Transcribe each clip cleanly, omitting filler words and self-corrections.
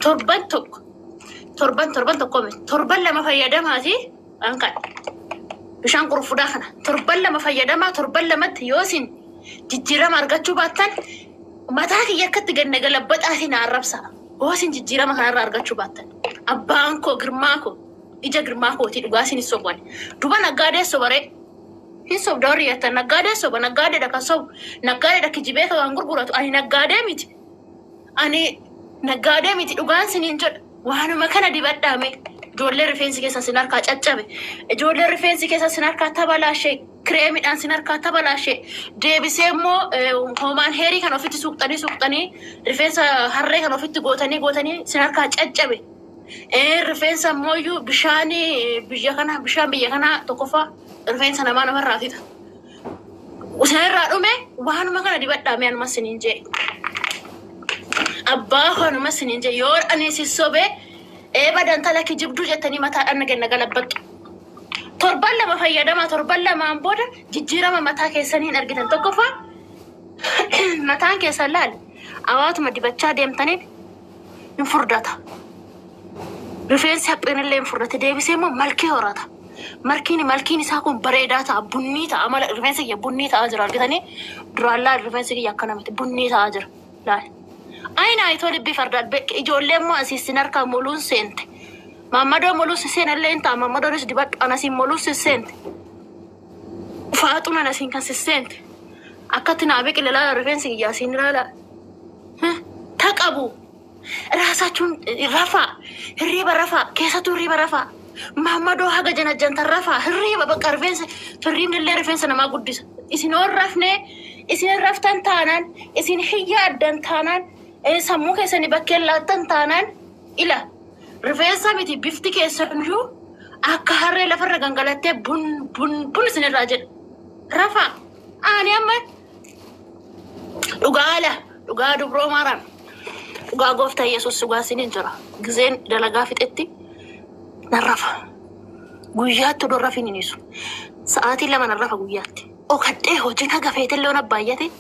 Torban tokko torban torban tokko miti torban 2 fayyadamaati waan kana. Bishaan qurunfudaa kana torban 2 fayyadamaa torban lamatti yoo isin jijjiirama argachuu baattan mataa kiyya akkatti ganna galabbaxaatii na arrabsaa. Yoo isin jijjiirama kanarraa argachuu baattan abbaan koo girmaa koo ija girmaa kootii dhugaa isin hin sobu ani. Duba naggaadee sobaree. Hin sobda warri jettan naggaadee soba naggaadeedha kan sobu naggaadeedha kijibee kan waan gurguratu ani naggaadee miti. Ani naggaadee miti dhugaan siniin jedha. Waanuma kana dibadhaa mee. Ijoollee rifeensi keessan sin harkaa caccabe. Ijoollee rifeensi keessan sin harkaa tabalaashe. Kireemidhaan sin harkaa tabalaashe. Deebisee immoo hoomaan heerii kan ofitti suuqxanii suuqxanii rifeensa harree kan ofitti gootanii gootanii sin harkaa caccabe. Rifeensa immoo iyyuu bishaan biyya kanaa bishaan biyya kanaa tokkoffaa rifeensa namaa namarraa fixa. Isinirraa dhume waanuma kana dibadhaa mee anuma siniin jee. Abbaa koo anuma siniin jee yoo ani si sobe eeba dantala kijibduu jettanii mataadhaan na ganna galabbattu. Torban 2 fayyadamaa torban lamaan booda jijjiirama mataa keessanii hin argitan. Tokkoffaa mataan keessan laali awaatuma dibachaa deemtaniin hin furdata. Rifeensi haphiin illee hin furdate deebisee immoo malkii horata. Malkiin malkiin isaa kun bareedaa ta'a bunnii ta'a mala rifeensi kiyya bunnii ta'aa jira argitanii duraan laal rifeensi kiyya akkana miti bunnii ta'aa jira laal. Ayina ayitoo libbii fardaa ijoollee immoo asii sin harkaa moluun seente. Maammadoo moluun si seenallee hin ta'a maammadoonis dibadhu anasiin moluun si seente. Faaxuun anasiin kan si seente. Akkatti naa biqile laala rifeensi kiyya asiin ilaala. Taqabu. Raasachuun rafaa hirriiba rafaa keessattuu hirriiba rafaa maammadoo haga janajjantan rafaa hirriiba bakka rifeensa hirriibni illee rifeensa namaa guddisa. Isin hoon rafne isin raftan taanaan isin hiyya addan taanaan sammuu keessanii bakkeen laattan taanaan ila rifeensa miti bifti keessaniyyuu akka harree lafarra gangalattee bun bun bun isinirraa jedha. Rafaa ani amma Dhugaa ala dhugaa dubroo maaraam dhugaa gooftaa Yesuus dhugaa sinin jira. Gizeen dalagaa fixetti nan rafa. Guyyaatti odoo rafin hin hiisu. Sa'aatii 2 nan rafa guyyaatti. Okadhee hojiin haga feetellee ona baay'ate.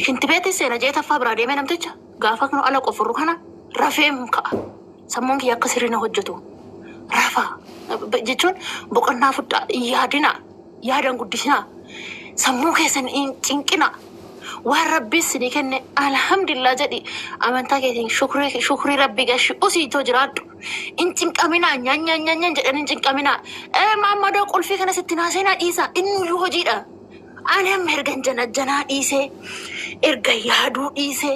Shintibeetti seena jee taffaa biraa deemee namticha gaafa kana ala qofurru kana rafeen ka'a. Sammuun kiyya akka sirrii na hojjetu. Rafa jechuun boqonnaa fudhaa yaadina. Yaada hin guddisinaa. Sammuu keessan hin cinqinaa. Waan Rabbiin sinii kenne alhamdulillah jedhi amantaa keetiin shukrii shukrii Rabbii gashi usii too jiraadhu. Hin cinqaminaa nyan nyan nyan nyan jedhanii hin cinqaminaa. Ee maammadoo qulfii kana sitti naaseenaa dhiisaa inni iyyuu hojiidha. Ani amma ergan janajjanaa dhiisee erga yaaduu dhiisee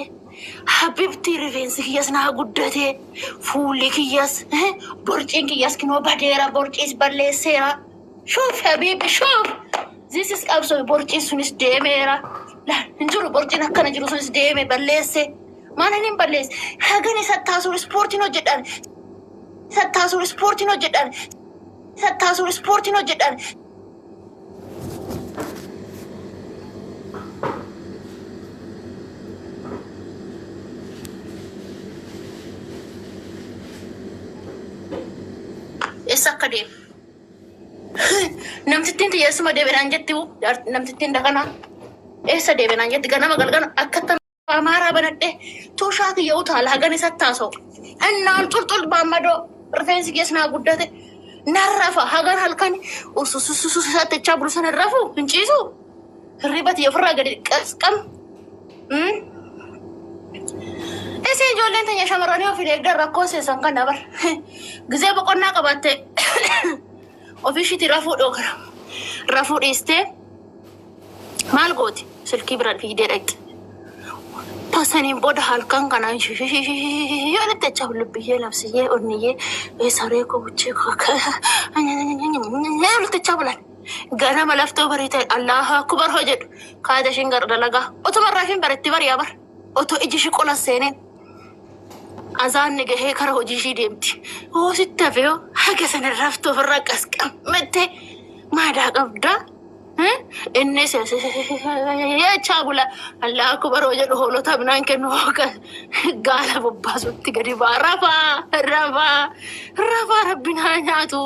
habibtii rifeensi kiyyas naa guddatee fuulli kiyyas borciin kiyyas kinoo badeera borciis balleesseera. Shuuf habiibi shuuf. This is qabsoo borciin sunis deemeera. Laal hin jiru borciin akkana jiru sunis deeme balleesse. Maal hin balleesse? Hagan isa taasuu ispoortiin hojjedhaan. Isa taasuu ispoortiin hojjedhaan. Isa taasuu ispoortiin hojjedhaan. Eessa akka deemu? Namtittiin tiyya eessuma deeme naan jetti namtittiin dakanaa eessa deeme naan jetti ganama galgala akkatti amaaraa banadhee tushaa kiyya utaala hagan isatti haasa'u. Innaan xulxul baammadoo rifeensi keessa naa guddate nan rafa hagan halkan ususususu isatti jechaa bulu sana hin rafu hin ciisu hirriba tiyya ofirraa gadi qasqam. Isin ijoolleen teenya shamarranii ofiin eegdan rakkoon seessan kana bar. Gizee boqonnaa qabaatte ofii ishiitii rafuu dhookara. Rafuu dhiistee maal gooti? Silkii bira fiigdee dhaqxi. Tasaniin booda halkan kana walitti acha lubbiyyee labsiyyee onniyyee saree koo buchee koo walitti acha bulan. Ganama laftoo barii ta'e Allaahu Akkubar hoo jedhu kaata ishiin gara dalagaa otuma irraa ishiin baretti bari'a bar otoo iji ishii qola seeneen azaanni gahee kara hojii ishii deemti. Hoo sitti hafe hoo haga sana raftu ofirraa qasqammattee maadaa qabdaa. Innis jechaa bula Allaahu Akkubar hoo jedhu hoolota binaan kennu gaala bobbaasutti gadi ba'a rafaa rafaa rafaa rabbi naa nyaatu.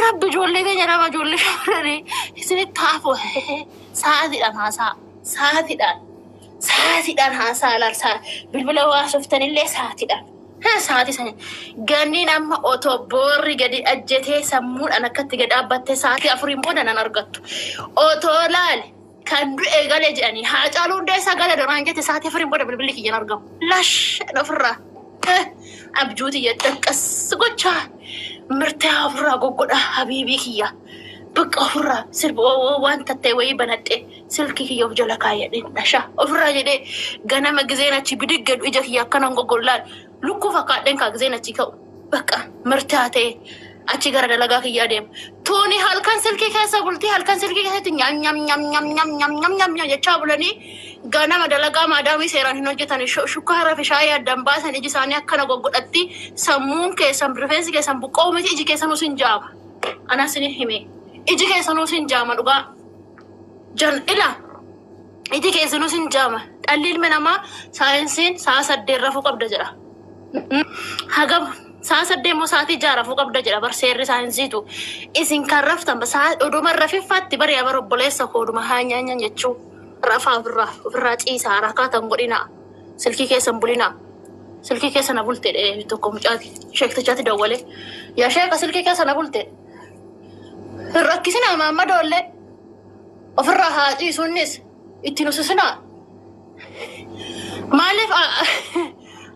Rabbi ijoollee keenya nama ijoollee shamarranii isinitti haafu sa'aatiidhaan haasaa sa'aatiidhaan. Saatiidhaan haasaa laal bilbila haasoftanillee saatiidhaan. Sa'aatii sani ganniin amma otoo boorri gadi ajjetee sammuudhaan akkatti gadi dhaabbattee sa'aatii 4n booda nan argattu. Otoo laale kan du'e gale jedhanii haa caaluu hundeessaa gala duraan jette sa'aatii 4n booda bilbilli kiyyan argamu. Lash ofirraa abjuu tiyya daqqas gochaa mirtaa ofirraa goggodhaa habiibii kiyya. Bakka ofirraa sirba waan tattee wayii banadhee silkii kiyya of jala kaayyadheen dhashaa ofirraa jedhee ganama gizeen achi bidig jedhu ija kiyya akkanan goggollaan lukkuu fakkaadheen kaa gizeen achi ka'u bakka mirtaa ta'e achi gara dalagaa kiyyaa deema. Tuuni halkan silkii keessa bultii halkan silkii keessatti nyam nyam nyam nyam nyam nyam nyam nyam nyam jechaa bulanii ganama dalagaa maadaamii seeraan hin hojjetan shukkaara fi shaayii addaan baasan iji isaanii akkana goggodhatti sammuun keessan rifeensi keessan buqqa'uu miti iji keessanuu sin jaama. Anas ni hime iji keessanuu sin jaama dhugaa. Jan ila iji keessanuu sin jaama. Dhalli ilmi namaa saayinsiin sa'a 8 rafuu qabda jedha. Hagam sa'a 8 immoo sa'aatii 6 rafuu qabda jedha bar seerri saayinsiitu. Isin kan raftan sa'a oduma rafiffaatti bari bar obboleessa koo oduma haa nyaanyan jechuu rafaa ofirraa ofirraa ciisaa rakaatan godhinaa silkii keessan bulinaa. Silkii keessa na bulte tokko mucaati sheektichaatti dawwalee yaa sheeka silkii keessa na bulte hin rakkisinaa maammadoollee ofirraa haa ciisunnis itti nusisinaa. Maaliif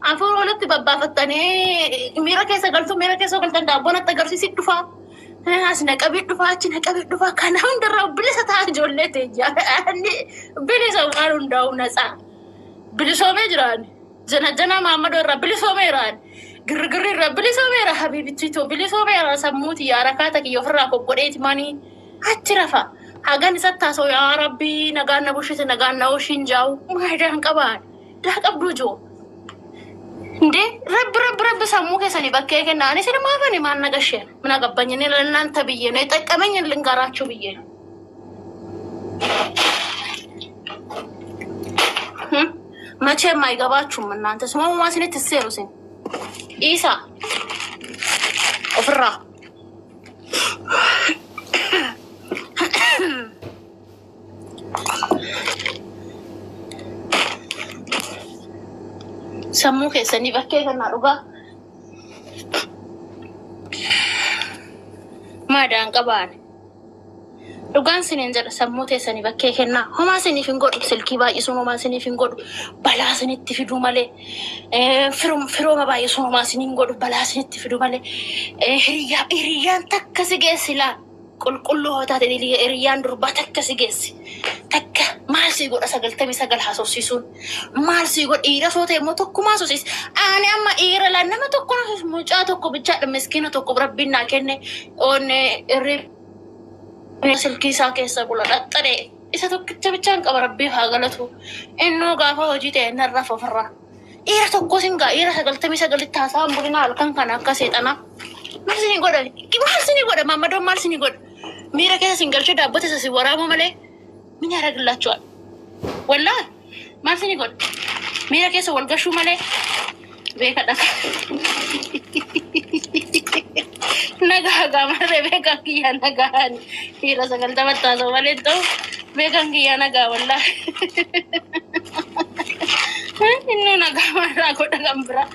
afuura walitti babbaafattanii miira keessa galtu miira keessa galtan daabboon natti agarsiisi dhufaa. As na qabii dhufaa achi na qabii dhufaa kana hundarraa bilisa ta'a ijoollee teenya. Bilisa waan hundaa'u natsaa. Bilisoomee jiraan. Jana maammadoo irraa bilisoomeeraan. Girgirri irraa bilisoomeera habiibichi too bilisoomeera sammuuti yaa rakaata kiyya ofirraa goggodheeti manii achi rafa. Hagan isatti haasa'u yaa rabbii nagaan na bushite nagaan na ooshiin jaa'u maayidaan qabaan daa qabduu jiru. Indee rabbi rabbi rabbi sammuu keessanii bakkee kennaa ani isin maafani maan nagasheen mina gabbanyini ለእናንተ ብዬ ነው የጠቀመኝን ልንገራችሁ ብዬ ነው። መቼም አይገባችሁም እናንተ ስሞማ ስኔት ትሴሩ sin dhiisaa ofirraa sammuu keessanii bakkee kennaa dhugaa maadaan qabaan dhugaan siniin jedha sammuu teessanii bakkee kennaa homaa siniif hin godhu silkii baay'isuun homaa siniif hin godhu balaa sinitti fiduu malee firooma baay'isuun homaa siniin godhu balaa sinitti fiduu malee hiriyaa hiriyyaan takka si geessi laa qulqulluu hoo taate hiriyyaan durbaa takka si geessi takka maal sii godha 99 haasofsiisuun maal sii godha dhiira soo ta'e immoo tokkuma haasofsiisa ani amma dhiira laa nama tokko haasofsiisu mucaa tokko bichaadha miskiina tokko rabbiin naa kenne onne irri silkii isaa keessa bula dhaxxadhe isa tokkicha bichaan qaba rabbiif haa galatu innuu gaafa hojii ta'e narra ofirraa dhiira tokko sin gaa dhiira 99tti haasa'an bulina halkan kana akka seexanaa maal sinii godha maal sinii godha maammadoon maal sinii godha miira keessa sin galchee daabbota isa sin waraabu malee min ያደርግላችኋል ወላሂ maal sinii godha miira keessa wal gashuu malee beekadha nagaa gaamarree beekan kiyya nagaan dhiira 90tti haasa'u malee ta'u beekan kiyya nagaa wallaahi innuu nagaa marraa godha kan biraa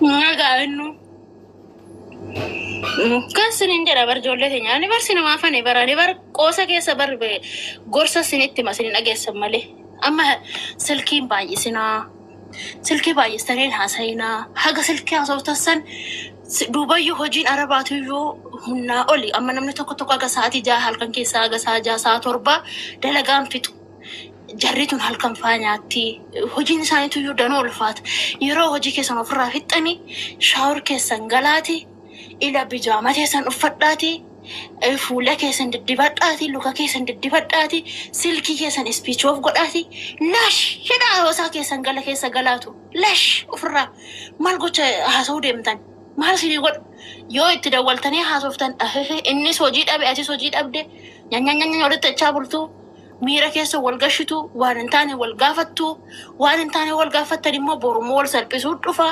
nagaa innuu kan sinin jedha bar ijoollee teenya ani bar sinumaa fane bara ani bar qoosa keessa bar gorsa sinitti hima sinin dhageessan malee amma silkiin baay'isinaa silkii baay'istaniin haasa'inaa haga silkii haasoftan duubayyuu hojiin arabaatuyyuu humnaa oli amma namni tokko tokko haga sa'aatii 6 halkan keessaa haga sa'a 6 sa'a 7 dalagaan fixu. Jarri tun halkan faa nyaatti hojiin isaaniituyyuu danuu ulfaata yeroo hojii keessan ofirraa fixxanii shower keessan galaati ila bijaama keessan uffadhaati fuula keessan diddibadhaati luka keessan diddibadhaati silkii keessan switch off godhaati lash hidhaa hoosaa keessan gala keessa galaatu lash ofirraa maal gocha haasa'uu deemtan maal sinii godha yoo itti dawwaltanii haasoftan innis hojii dhabe atis hojii dhabde nyanyanyanya walitti achaa bultuu miira keessa wal gashitu waan hin taane wal gaafattu waan hin taane wal gaafattan immoo borummoo wal salphisuu dhufa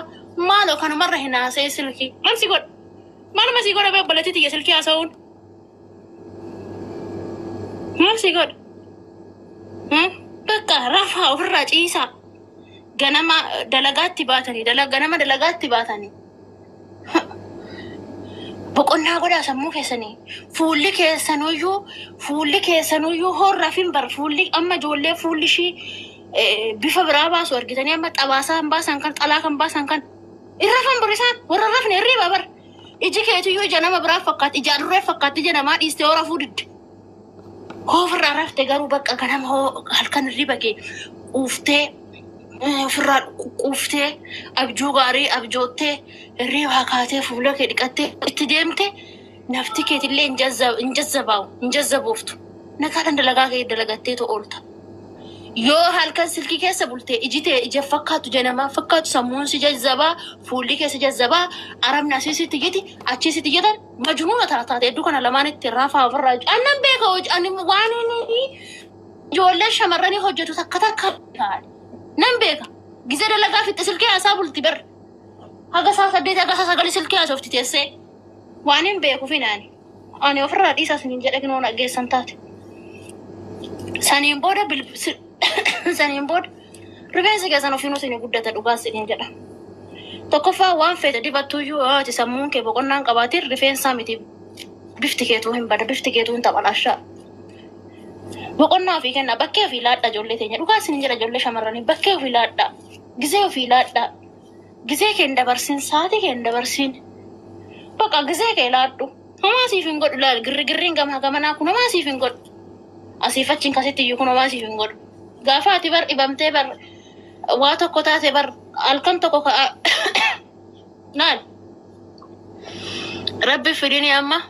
maaloo kanumarra hin haasa'e silkii maal si godha maaluma si godha obboleettii tiyya silkii haasa'uun maal si godha Bakka rafaa ofirraa ciisaa. Ganama dalagaatti baatanii ganama dalagaatti baatanii. Boqonnaa godhaa sammuu keessanii. Fuulli keessanuyyuu horrafin bar. Fuulli amma ijoollee fuulli ishii bifa biraa baasu argitanii, amma xabaasaa kan baasan, kan xalaa kan baasan, kan irra rafan bar. Isaan warra rafne hirriba bar. Iji keetiyyuu ija nama biraa fakkaatti, ija adurree fakkaatti, ija namaa dhiistee hoo rafuu didde. Hoo ofirraa rafte garuu bakka ganama hoo halkan hirriba kee quuftee, ofirraa quuftee, abjuu gaarii abjoottee, hirriibaa kaatee, fuula kee dhiqattee itti deemte, nafti keetillee hin jazzabaa'u, hin jazzabooftu. Nagaadhaan dalagaa kee dalagatteetu oolta. Yoo halkan silkii keessa bultee, iji tee ija fakkaatu, ija namaa fakkaatu, sammuun si jazzabaa, fuulli keessa jazzabaa, arabni asii sitti iyyiti, achii sitti iyyatan, majnuuna taate. Hedduu kana lamaan itti rafaa ofirraa. Annan beeka hojii ani waan inni ijoollee shamarranii hojjetu takka takka nan beeka. Gizee dalagaa fixxe silkii haasaa bulti bar. Haga isaa 8, haga isaa 9 silkii haasofti teessee. Waan hin beeku finaani. Ani ofirraa dhiisaa isiniin jedhe, kinoo dhaggeessan taate. Saniin booda rifeensi keessan ofiinuu isinii guddata, dhugaa isiniin jedha. Tokkoffaa, waan feete dibattuyyuu yoo ati sammuun kee boqonnaan qabaatiin, rifeensaa miti, bifti keetuu hin bada, bifti keetuu hin taphalashaa. Boqonnaa ofii kenna, bakkee ofii laadha ijoollee teenya, dhugaa isiniin jedha. Ijoollee shamarranii, bakkee ofii laadha, gizee ofii laadha, gizee kee hin dabarsin, sa'aatii kee hin dabarsin. Bakka gizee kee laadhu. Homaa siif hin godhu, laal, girri girriin gamaa gamanaa kun homaa siif hin godhu. Asiif achiin kasitti iyyuu kun homaa siif hin godhu. Gaafa ati bar dhibamtee, bar waa tokko taate, bar halkan tokko ka'a. Laal. Rabbi fidini amma.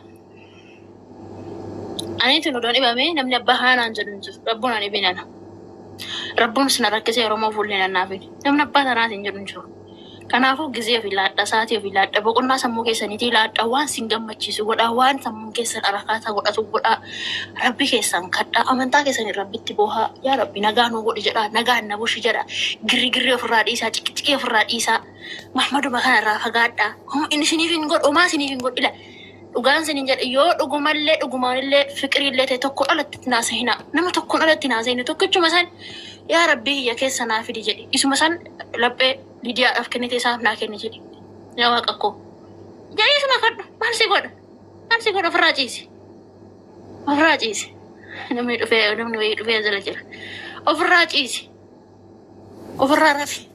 Aniitu nu dhibame, namni abbaa haanaan jedhu hin jiru. Rabbuun ani binana. Rabbuun sina rakkisee Oromoo fuullee nannaafin. Namni abbaa tanaatiin jedhu hin jiru. Kanaafuu gizee ofii laadha, sa'aatii ofii laadha, boqonnaa sammuu keessaniitii laadha, waan sin gammachiisu godhaa, waan sammuun keessan arakaata godhatu godhaa, Rabbi keessan kadhaa, amantaa keessanii Rabbitti boohaa, yaa Rabbi nagaa nuu godhi jedhaa, nagaan na bushi jedhaa, girri girri ofirraa dhiisaa, ciqiciqii ofirraa dhiisaa, Mahmaduma kana irraa fagaadhaa. Inni isiniif hin godhu, homaa isiniif hin godhu ila. Dhugaan isiniin jedha, yoo dhugumallee dhugumaanillee fiqiriillee ta'e, tokko alatti naasahina. Nama tokkoon alatti naasahina, tokkichuma san yaa Rabbii kiyya keessa naa fidi jedhi. Isuma san laphee Lidiyaadhaaf kennite isaaf naa kenni jedhi. Yaa Waaqa koo. Jedhee isuma kadhu. Maal si godha? Maal si godha? Ofirraa ciisi. Ofirraa ciisi. Namni dhufee, namni wayii dhufee jala jira. Ofirraa ciisi. Ofirraa rafi.